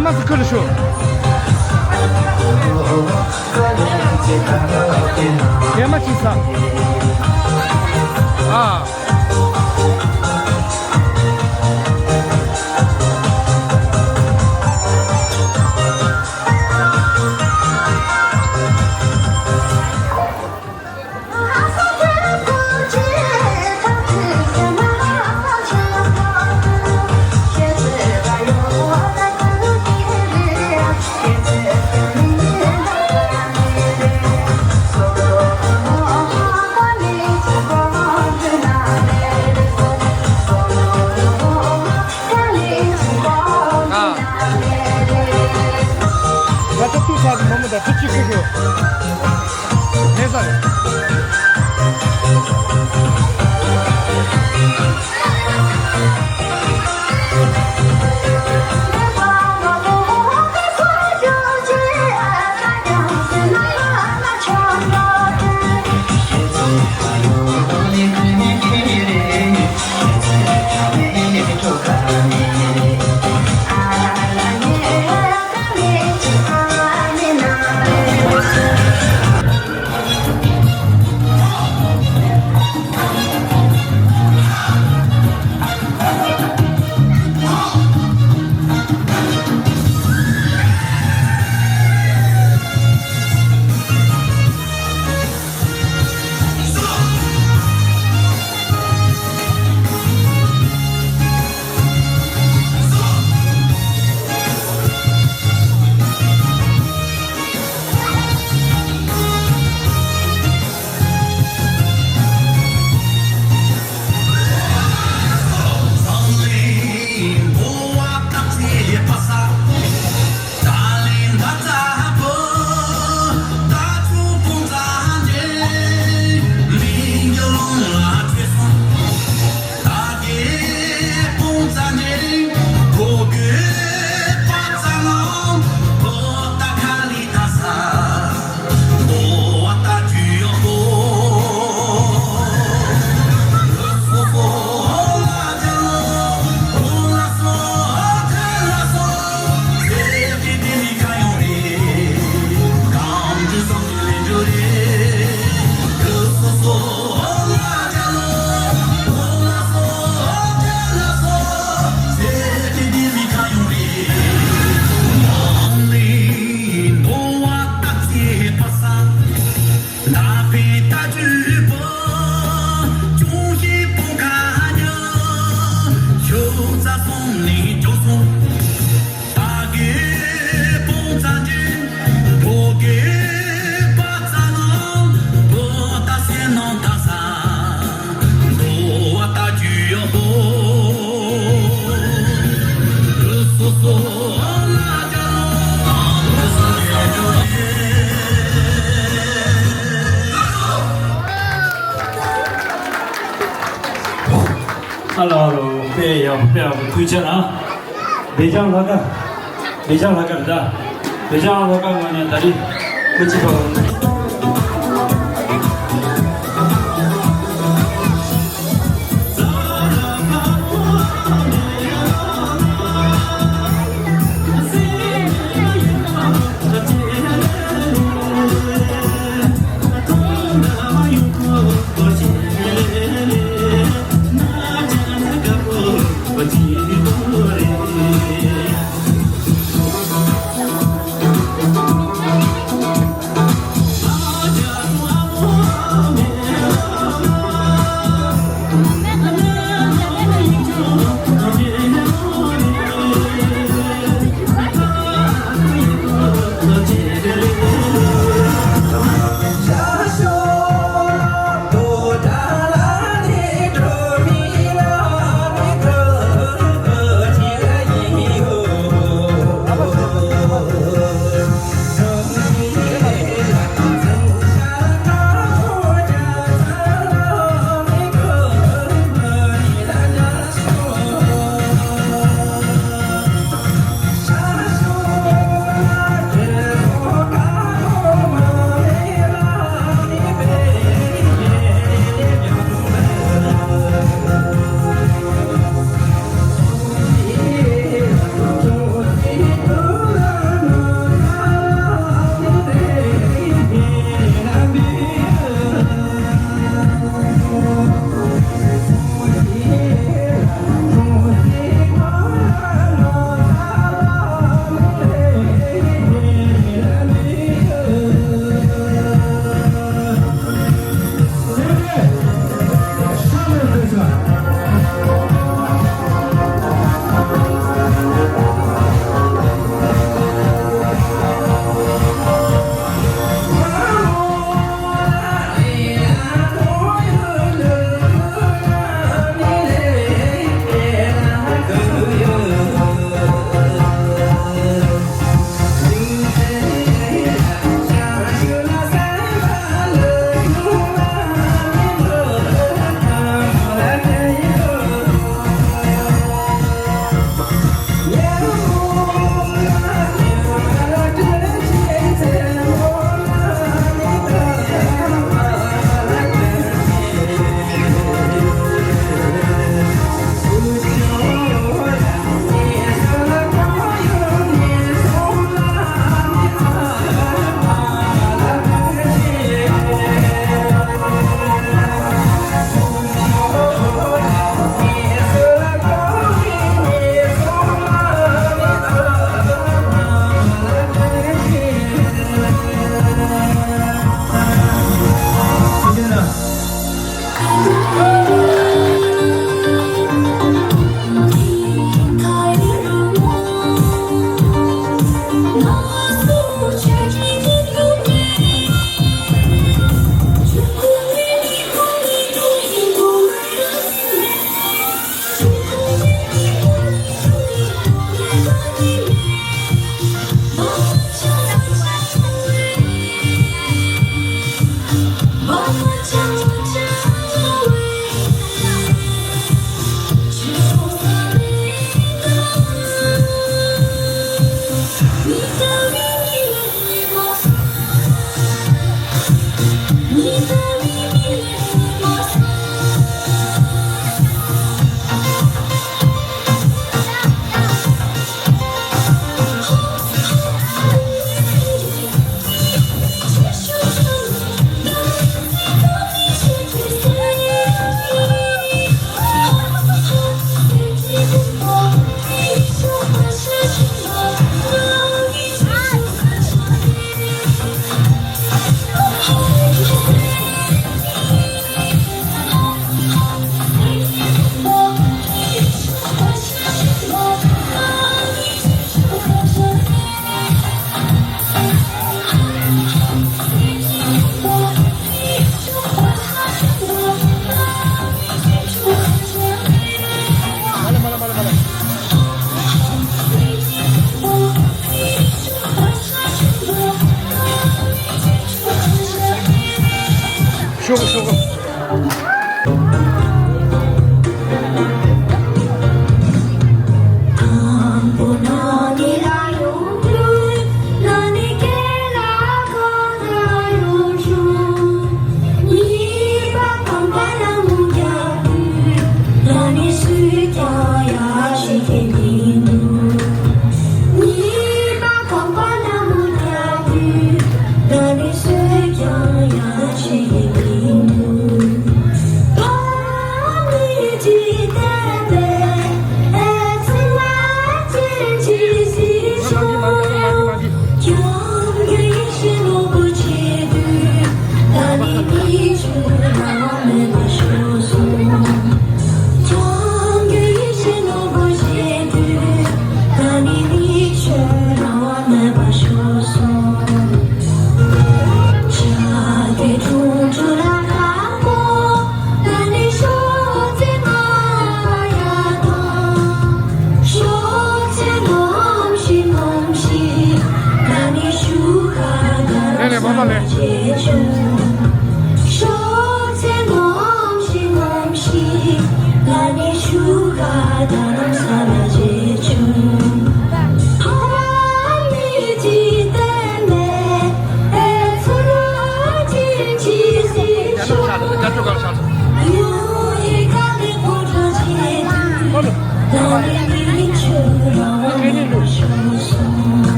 མ་ཟིག་ཁུར་ཤོག་ཡ་མ་ཅི་ས། ཨ། ད་ལྟ་ཏུ་ས་མོ་མོ་ད་ཏུ་ཅི་ཁུ་ཁུ། ཧེ་ས་རེ། ཨ་ལོ་ཨ་ལོ། དཔེ་ཡག་པོ། དཔེ་ཡག་པོ། ཐུགས་རྗེ་གནང་། བདེ་ལྕམ་ལྷ་དགའ། བདེ་ལྕམ་ལྷ་དགའ་རེད་ད། བདེ་ལྕམ་ལྷ་དགའ་ངོས་ནས་ད་རེས་སྐུ་ཚེ་ཕ་བ།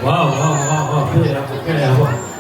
Wow, wow, wow, wow. Qué bravo, qué bravo.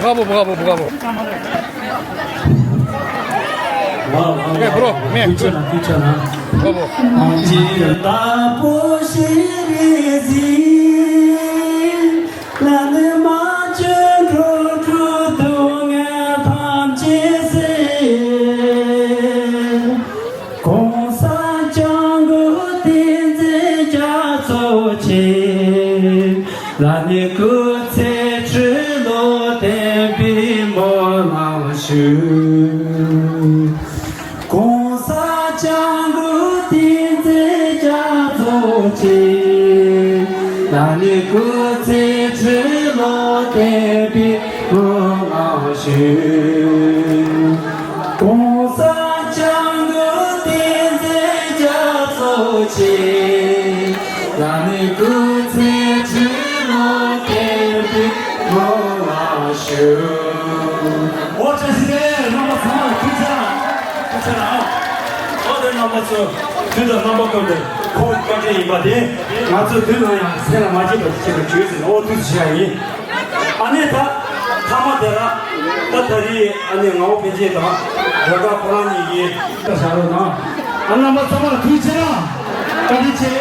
Bravo, bravo, bravo. Bravo, bravo, bravo. Bravo. གོང་ས་སྐྱབས་མགོན་བསྟན་འཛིན་རྒྱ་མཚོ་མཆོག་ལ་ནི་སྐུ་ཚེ་ཁྲི་ལོ་བརྟན་པའི་སྨོན་ལམ་ཞུ། གོང་ས་སྐྱབས་མགོན་བསྟན་འཛིན་རྒྱ་མཚོ་མཆོག་ལ་ནི་སྐུ་ཚེ་ཁྲི་ལོ་བརྟན་པའི་སྨོན་ལམ་ཞུ། གོང་ས་སྐྱབས་མགོན་བསྟན་འཛིན་རྒྱ་མཚོ་མཆོག་ལ་ནི་སྐུ་ཚེ་ཁྲི་ལོ་བརྟན་པའི་སྨོན་ལམ་ཞུ། འོ་བཀྲ་ཤིས་བདེ་ལེགས། རྣམ་པ་ཚང་མར་ཐུགས་རྗེ་ཆེ་གནང་། ཐུགས་རྗེ་ཆེ་གནང་། འོ་དེ་རྣམ་པ་ཚོ་དུས་དང་རྣམ་པ་ཀུན་ཏུ་ཁོང་བཀའ་དྲིན་ཡིན་པ་དེ་ང་ཚོ་དུས་ནམ་ཡང་སེམས་ལ་མ་བརྗེད་པ་ཅིག་བྱེད་པར་བྱོས་ཟེར་ནས་འོ་ཐུགས་རྗེ་ཆེ་ཡིན། ཨ་ནི་ད་ཐ་མ་དེ་ར་ད་ད་རེས་ཨ་ནི་ངག་དབང་པཎ་ཆེན་དང་སྒྲོལ་དཀར་ཁོ་རང་གཉིས་ཀྱིས་བཀའ་བཞག་རོགས་གནང་། ཨ་རྣམ་པ་ཚང་མར་ཐུགས་རྗེ་ཆེ་གནང་། བཀའ་དྲིན་ཆེ།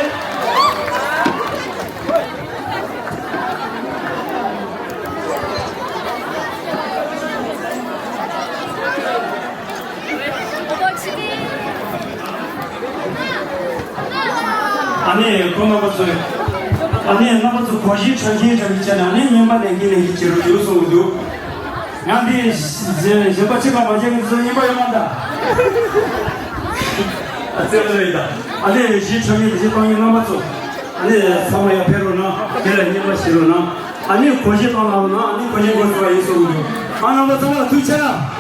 ཨ་ནི་ཁོང་རྣམ་པ་ཚོས། ཨ་ནི་རྣམ་པ་ཚོ་གོ་གཞི་ཆ་རྐྱེན་འདྲ་མི་བྱས་ན་ཨ་ནི་རྔན་པ་ལེན་གྱིན་ལེན་གྱིན་བྱེད་རོགས་ཡོད་གསུངས་འདུག་ཡང་འདི་གཞན་པ་ཕྱི་ཁ་མ་བྱས་མཁན་ཚོ་རྔན་པ་ཡོད་མ་ད། ཨ་ཙི་རེད་ད། ཨ་ནི་གཞི་ཆ་རྐྱེན་འདི་བྱེད་སྟངས་ཡིན་རྣམ་པ་ཚོ། ཨ་ནི་ཚང་མ་ཡར་ཕེབས་རོགས་གནང་། དེ་ལ་རྔན་པ་བྱེད་རོགས་གནང་། ཨ་ནི་གོ་གཞི་བཏང་གནང་རོགས་གནང་། ཨ་ནི་གོ་གཞི་འགོ་ཚུགས་པ་ཡིན་གསུངས་འདུག་ཨ་རྣམ་པ་ཚང་མ་ལ་ཐུགས་རྗེ་ཆེ་གནང་།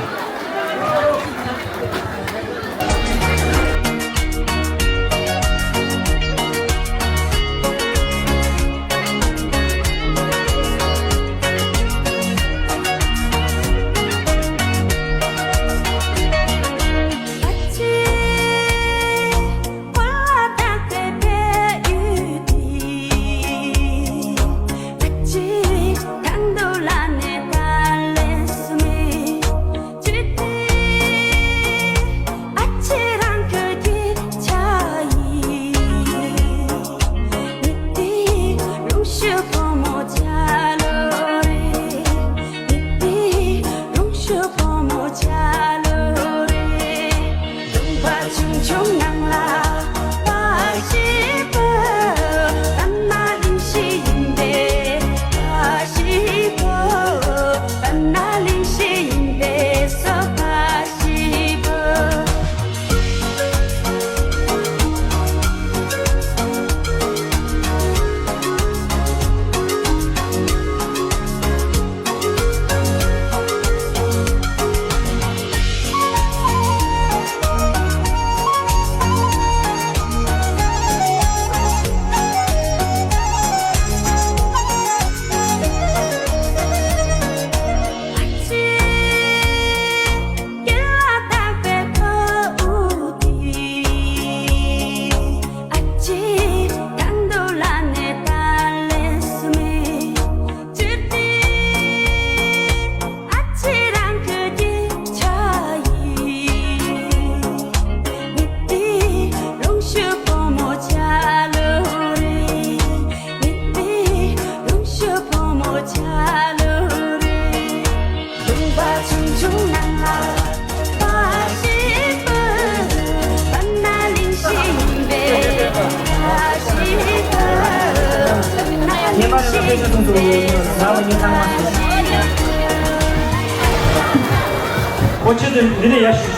ཁོ་ཆེད་དུ་འདི་ནས་ཡར་ཞུ་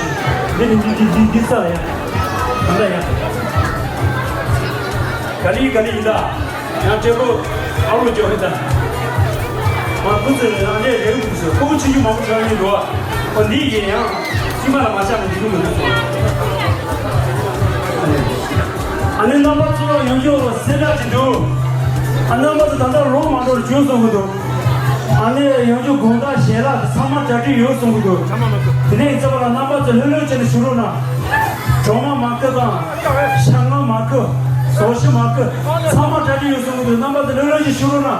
ཞུ། འདི་ནས་འདི་འདི་འདི་འདི་ས་ལ་ཡ། ད་ལྟ་ཡ། ག་ལི་ག་ལི་ཡིན་ད། ཡང་སྤྲེལ་པོ་ཨ་རོགས་འཇོག་ཧེ་ད། མ་ཁུ་ཚུར་རང་ལས་རེག་འདུག་ཟེར། ཁོ་བོ་ཆུང་ཆུང་མང་པོ་ཆགས་ཡིན་འགྲོ་བ། ཁོ་འདི་ཡིན་ཡང་། སྲིད་མ་ལ་མ་ཆགས་ན་འགྲིག་གི་མི་འདུག་ཟེར། ཨ་ནི་རྣམ་པ་ཚོ་ཡོང་རྒྱུ་སེམས་ཁྲལ་གྱི་འདུག་ཨ་རྣམ་པ་ཚོ་ད་ལྟ་ལོ་མ་འགྲོ་བར་བྱོན་སོང་གི་འདུག་ཨ་ནི་ཡོང་རྒྱུ་དགོང་དག་ཞལ་ལག་ཚང་མ་གྲ་སྒྲིག་ཡོད་གསུང་གི་འདུག་དེ་ནས་ཡིན་ཙམ་པ་ལ་རྣམ་པ་ཚོ་ལྷོད་ལྷོད་བྱས་ནས་བཞུགས་རོགས་གནང་། གྲོག་མ་མ་ཁུ་དང་། ཤ་ང་མ་ཁུ། ཟོ་ཤི་མ་ཁུ། ཚང་མ་གྲ་སྒྲིག་ཡོད་གསུང་གི་འདུག་རྣམ་པ་ཚོ་ལྷོད་ལྷོད་བྱས་བཞུགས་རོགས་གནང་།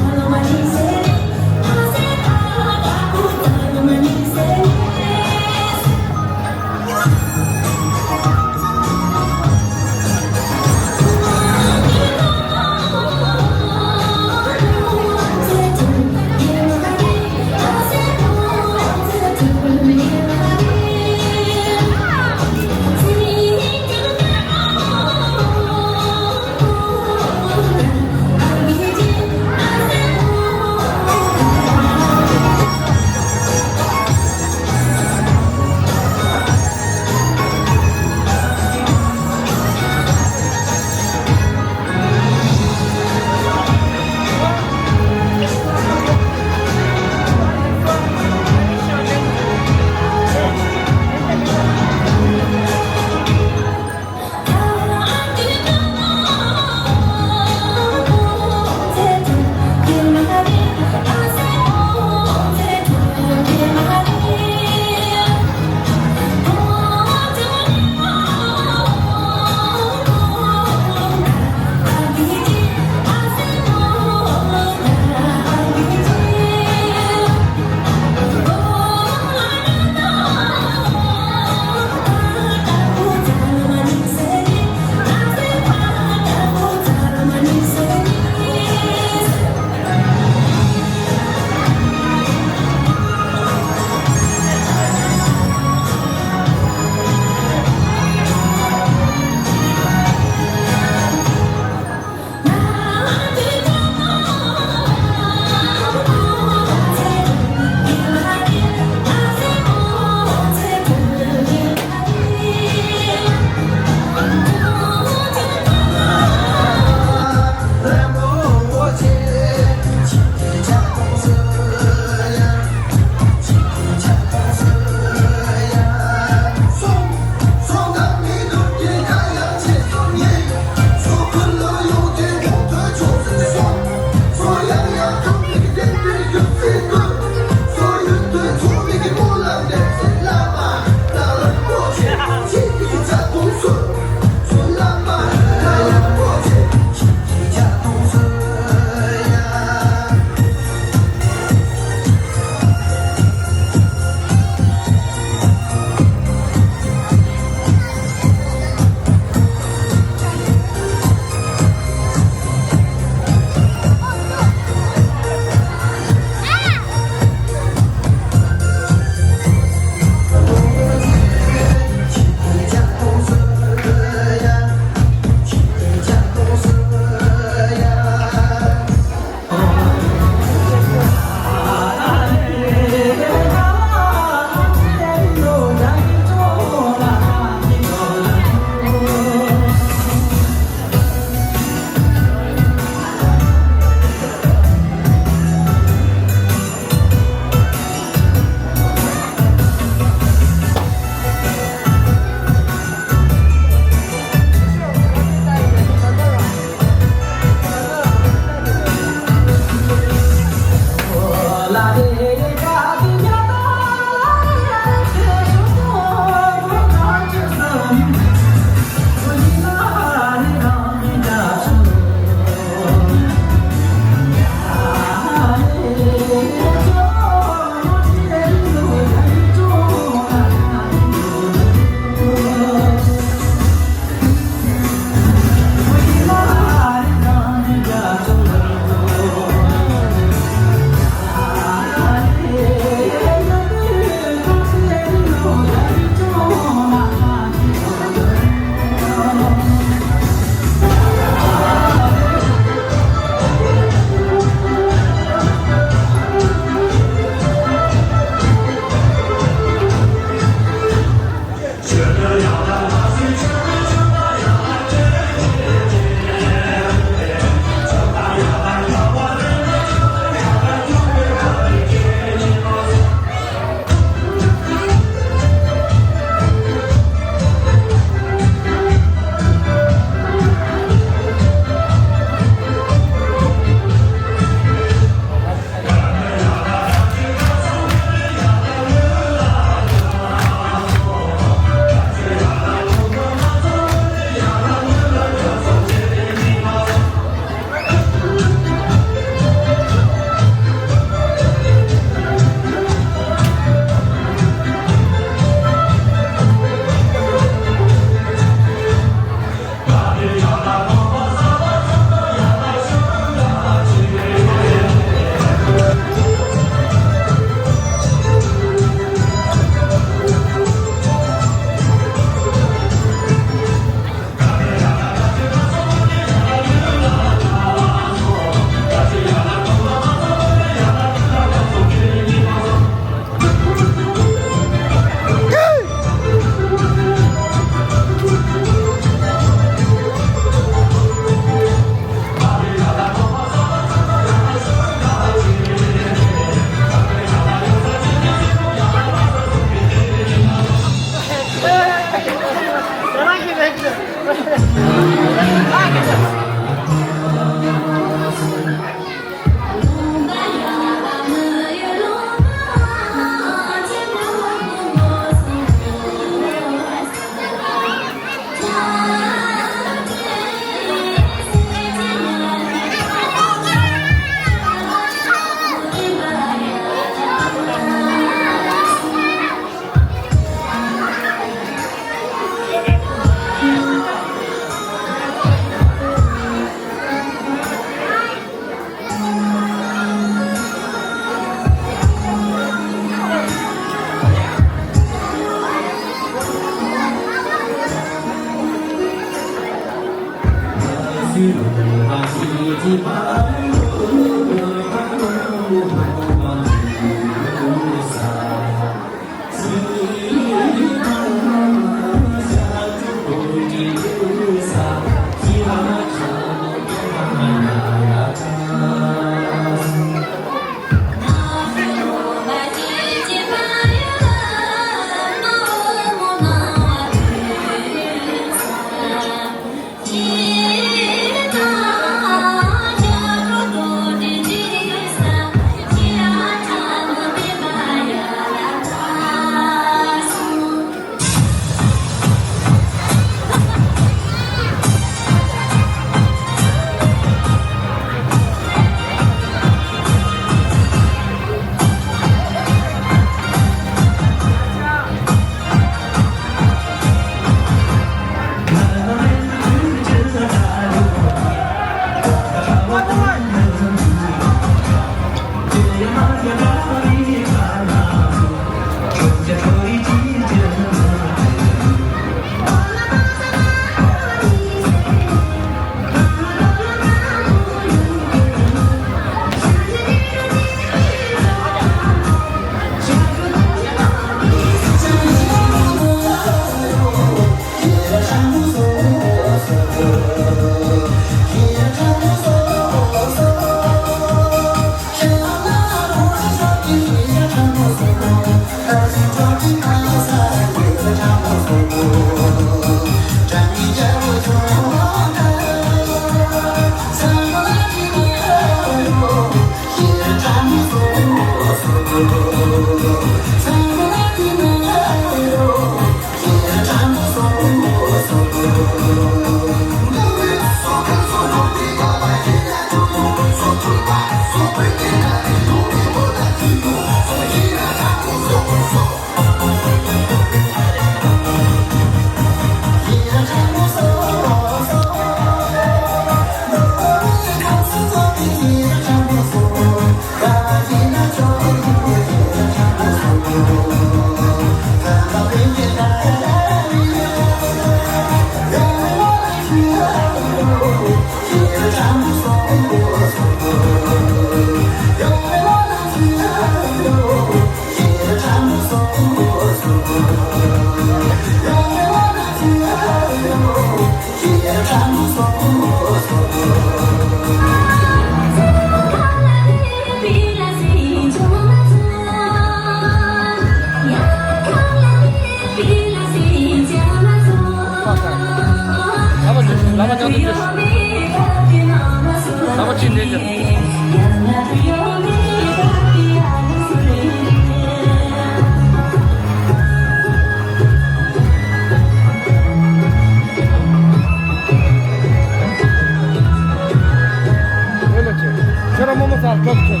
Öyle çek. Şura mı sal, çok çek.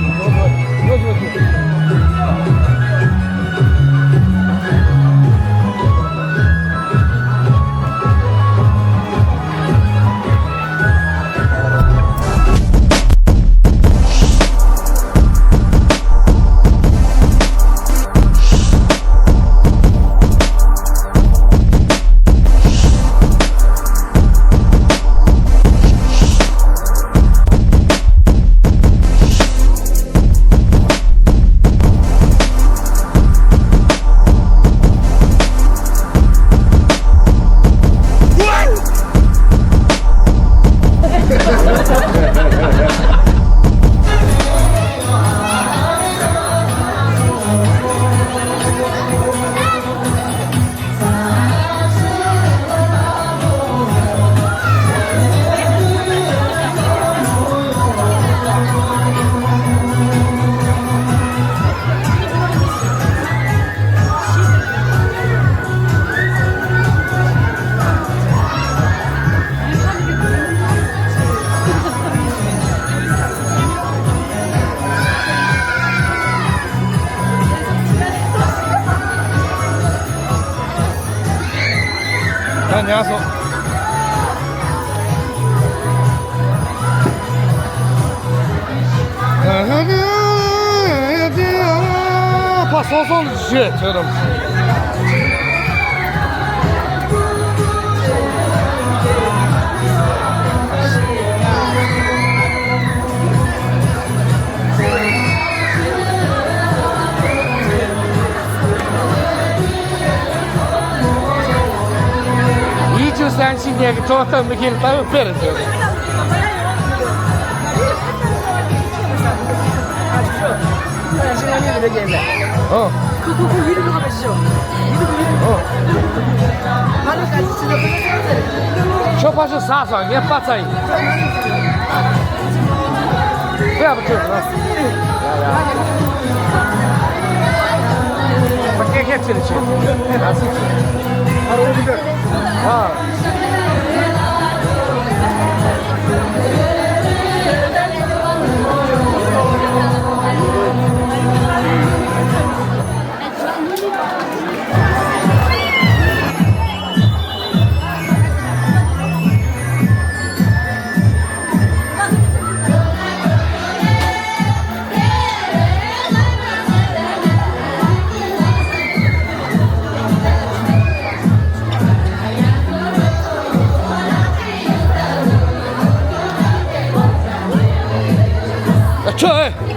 Yok, yok, yok, yok. Посол же, что там? Niye ki çoğaltan bir kere tabii verir diyor. Oh. Oh. Çok başı sağ sağ, ne patay. Ve bu çok. Bak, geç, geç, geç. Ha. Aço, e.